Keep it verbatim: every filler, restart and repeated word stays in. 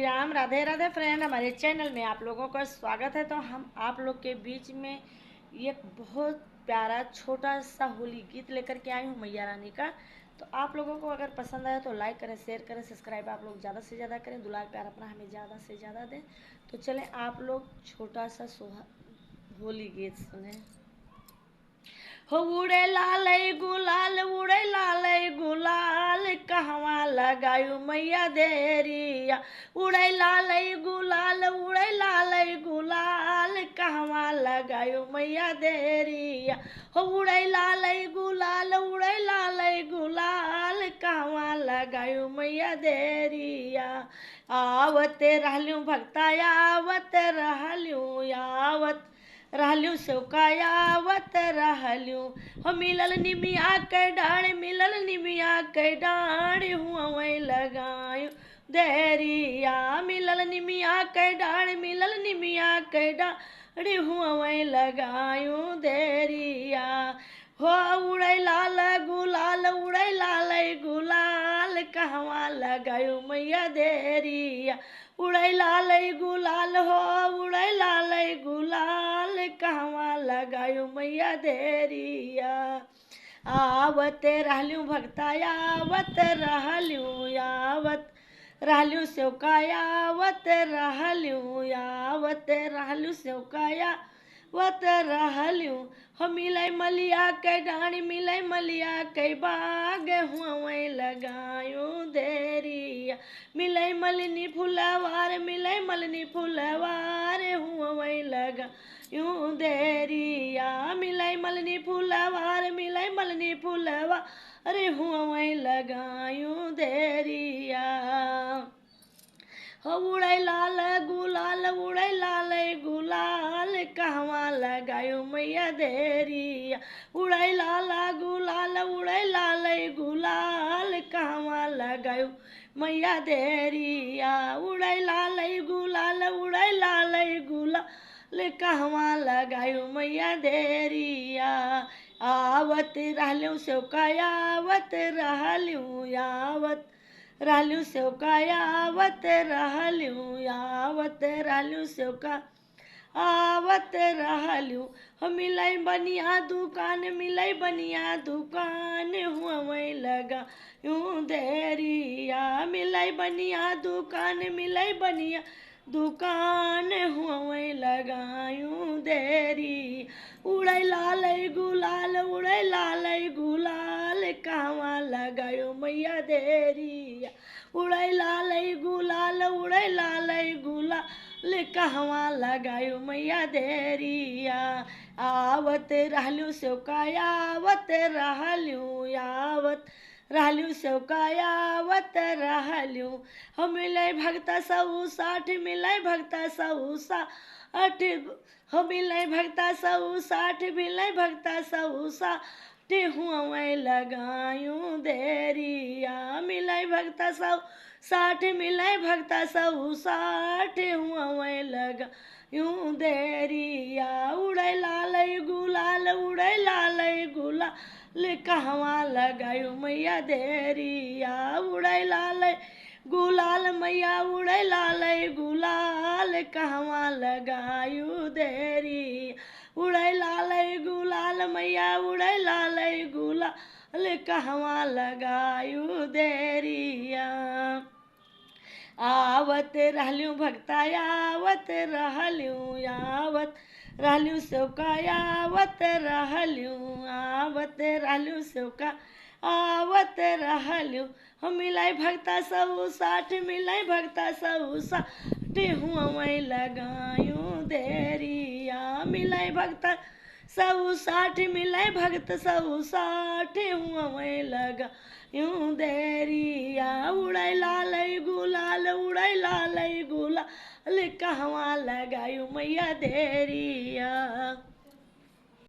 राम राधे राधे फ्रेंड, हमारे चैनल में आप लोगों का स्वागत है। तो हम आप लोग के बीच में एक बहुत प्यारा छोटा सा होली गीत लेकर के आई हूँ मैया रानी का। तो आप लोगों को अगर पसंद आया तो लाइक करें, शेयर करें, सब्सक्राइब आप लोग ज़्यादा से ज़्यादा करें, दुलार प्यार अपना हमें ज़्यादा से ज़्यादा दें। तो चलें आप लोग छोटा सा सोहा होली गीत सुने। हो उड़े लालै गुलाल, उड़े लालै गुलाल, कहवा लगायु मैया देरिया। उड़े लालै गुलाल, उड़े लालै गुलाल, कहवा लगायु मैया देरिया। हो उड़े लालै गुलाल, उड़े लालै गुलाल, कहवा लगायु मैया देरिया। आवत रहलू भक्ता, आवत रहलू, आवत रहलू सेवका, आवत रहलू। हो मिलल निमिया के डाढ़, मिलल निमिया के डाढ़, हुआ वहीं लगायु देरिया। मिलल निमिया के डाढ़, मिलल निमिया के डाढ़, हुआ वहीं लगायु देरिया। हो उड़ै लाल गुलाल, उड़ै लालै गुलाल, कहवा लगायु मैया देरिया। उड़ै लालै गुलाल हो, उड़ै लालै गुलाल, कहवा लगायु मैया देरिया। आवत रहलू भक्ता, आवत रहलू, आवत रहलू सेवका, आवत रहलू, आवत रहलू सेवका, आवत रहलू। हो मिलै मलिया के डाढ़, मिलै मलिया के बाग, हुआ वहीं लगायु देरिया। मिलै मलिनी फुलवार, मिलै मलिनी फुलवार, हुआ वहीं लगायु देरिया। मिलै मलिनी फुलवार, मिलै मलिनी फुलवार, हुआ वहीं लगायु देरिया। हो उड़ै लाल गुलाल, उड़ै लालै गुलाल, कहवा लगायु मैया देरिया। उड़ै लाल गुलाल, उड़ै लालै गुलाल, कहवा लगायु मैया देरिया। उड़ै लालै गुलाल, उड़ै लालै गुलाल, कहवा लगायु मैया देरिया। आवत रहलू सेवका, आवत रहलू, आवत रहलू सेवका, आवत रहलू, आवत रहलू सेवका, आवत रहलू। हो मिलै बनिया दुकान, मिलै बनिया दुकान, हुआ वहीं लगायु देरिया। मिलै बनिया दुकान, मिलै बनिया दुकान, हुआ वहीं लगायु देरी। उड़ै लालै गुलाल, उड़ै लालै गुलाल, कहवा लगायु मैया देरिया। उड़ै लालै गुलाल, उड़ै लालै गुलाल, कहवा लगायु मैया देरिया। आवत रहलू सेवका, आवत रहलू, आवत रहलू सेवका, आवत रहलू। हो मिलै भक्ता सौ साठ, मिलै भक्ता सौ साठ, हो मिलै भक्ता सौ साठ, मिलै भक्ता सौ साठ, हुआ वहीं लगायु देरिया। मिलै भक्ता सौ साठ, मिलै भक्ता सौ साठ, हुआ वहीं लगायु देरिया। उड़ै लालै गुलाल, उड़ै लालै गुलाल, कहवा लगायु मैया देरिया। उड़ै लालै गुलाल मैया, उड़ै लालै गुलाल, कहवा लगायु देरी। उड़ै लालै गुलाल मैया, उड़ै लालै गुलाल, कहवा लगायु देरिया। आवत रहलू भक्ता, आवत रहलू, आवत रहलू सेवका, आवत रहलू, आवत रहलू सेवका, आवत रहलू। हो मिलै भक्ता सौ साठ, मिलै भक्ता सौ साठ, हुआ वहीं लगायु देरिया। मिलै भक्ता सौ साठ, मिलै भक्ता सौ साठ, हुआ वहीं लगायु देरिया। उड़ै लालै गुलाल, उड़ै लालै गुलाल, कहवा लगायु मैया देरी।